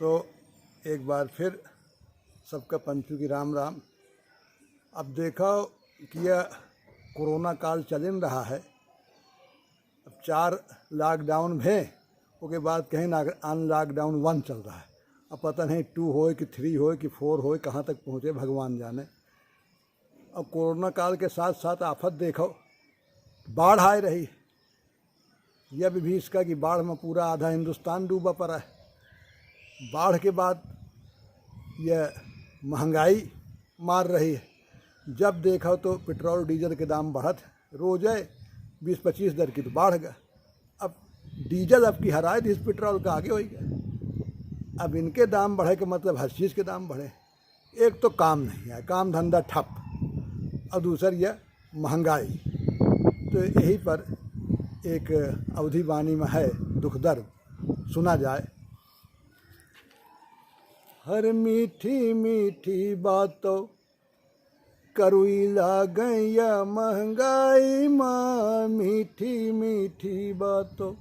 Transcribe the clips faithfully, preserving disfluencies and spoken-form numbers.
तो एक बार फिर सबका पंचू की राम राम। अब देखो कि यह कोरोना काल चलिन रहा है, अब चार लॉकडाउन भे, ओके बाद कहीं ना अनलॉकडाउन वन चल रहा है। अब पता नहीं टू होए कि थ्री होए कि फोर होए, कहाँ तक पहुँचे भगवान जाने। अब कोरोना काल के साथ साथ आफत देखो, बाढ़ आए रही। यह भी, भी इसका कि बाढ़ में पूरा आधा हिंदुस्तान डूबा पड़ा है। बाढ़ के बाद यह महंगाई मार रही है। जब देखो तो पेट्रोल डीजल के दाम बढ़त है, रोज है बीस पच्चीस दर की तो बाढ़ गया। अब डीजल अब की हराए दिस, पेट्रोल का आगे हो गया। अब इनके दाम बढ़े के मतलब हर चीज़ के दाम बढ़े। एक तो काम नहीं है, काम धंधा ठप, और दूसर यह महंगाई। तो यही पर एक अवधी वाणी में है दुख दर्द, सुना जाए। हर मीठी मीठी बातों करुई लागैया महंगाई माँ, मीठी मीठी बातों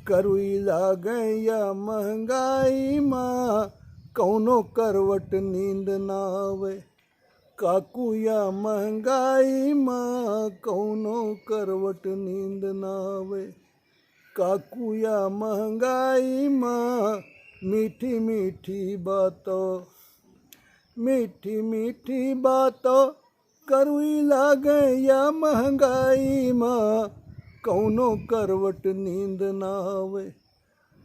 करुई लागैया महंगाई माँ, कौनो करवट नींद ना आवे। काकू या महंगाई माँ, कौनो करवट नींद ना आवे। काकू या महंगाई माँ, मीठी मीठी बातों, मीठी मीठी बातों करुई लागैया महंगाई माँ, कौनो करवट नींद ना आवे।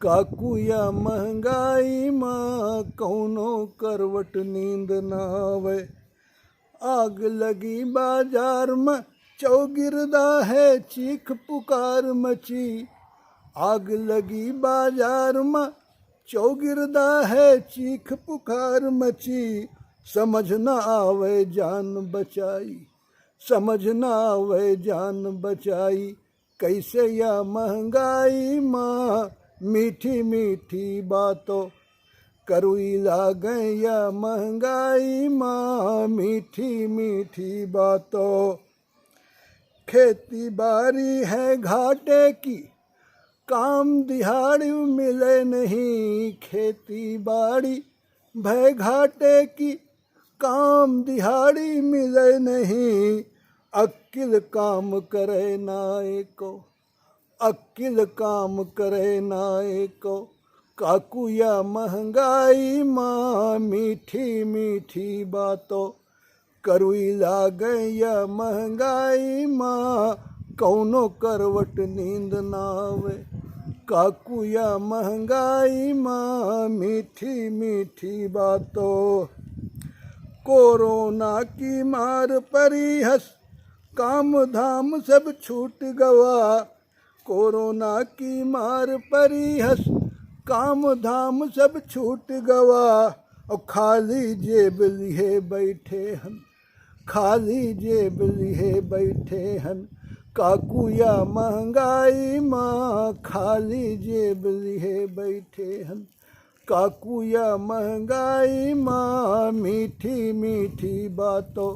काकू या महंगाई माँ, कौनो करवट नींद ना आवे। आग लगी बाजार में, चौगिरदा है चीख पुकार मची। आग लगी बाजार में, चौगिरदा है चीख पुकार मची। समझ न आवे जान बचाई, समझ न आवे जान बचाई। कैसे या महंगाई माँ, मीठी मीठी बातों करुई लागैया महंगाई माँ, मीठी मीठी बातों। खेती बाड़ी है घाटे की, काम दिहाड़ी मिले नहीं। खेती बाड़ी भय घाटे की, काम दिहाड़ी मिले नहीं। अक्किल काम करे ना एको, अक्किल काम करे ना एको। काकू या महंगाई माँ, मीठी मीठी बातों करुई लागैया महंगाई माँ, कौनो करवट नींद ना आवे। काकू या महंगाई माँ, मीठी मीठी बातों। कोरोना की मार परी हस, काम धाम सब छूट गवा। कोरोना की मार परी हस, काम धाम सब छूट गवा। और खाली जेब लिहे बैठे हन, खाली जेब लिहे बैठे हन। काकू या महंगाई माँ, खाली जेब लिहे बैठे हन। काकू या महंगाई माँ, मीठी मीठी बातों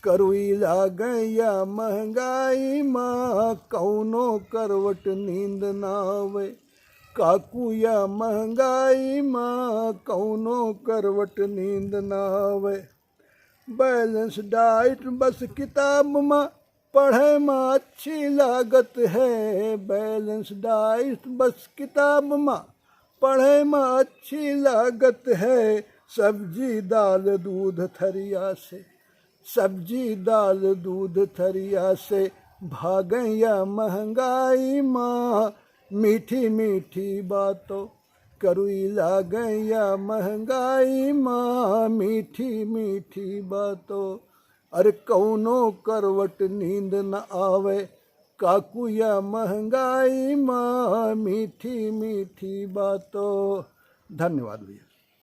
करुई लागैया महंगाई माँ, कौनो करवट नींद ना आवे। काकू या महंगाई माँ, कौनो करवट नींद ना आवे। बैलेंस डाइट बस किताब माँ, पढ़े माँ अच्छी लागत है। बैलेंस डाइट बस किताब माँ, पढ़े माँ अच्छी लागत है। सब्जी दाल दूध थरिया से, सब्जी दाल दूध थरिया से, भागैया महंगाई माँ, मीठी मीठी बातों करुई लागैया महंगाई माँ, मीठी मीठी बातों। अरे कौनो करवट नींद न आवे, काकू या महंगाई माँ, मीठी मीठी बातों। धन्यवाद भैया।